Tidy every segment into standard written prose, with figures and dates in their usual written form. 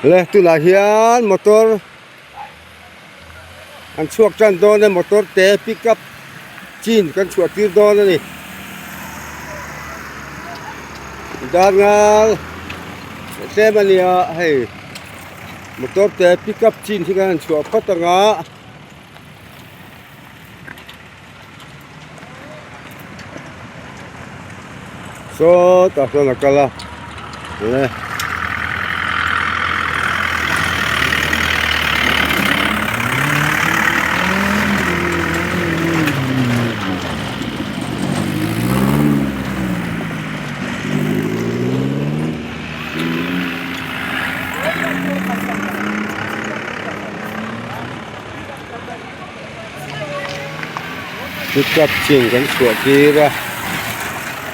Le tunah hian motor an chhuak tan dawn a motor te pick up chin kan chhuah tir dawn a ni dar ngal tlem a nia hei motor te pick up chin hi kan han chhuah phawt ang a. Sawtah sawn a kal a le Pickup chin kan chhuah tir a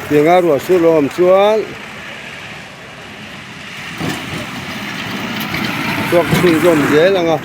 tianga ruah sur lo awm chuan chhuak chhunzawm zel ang a.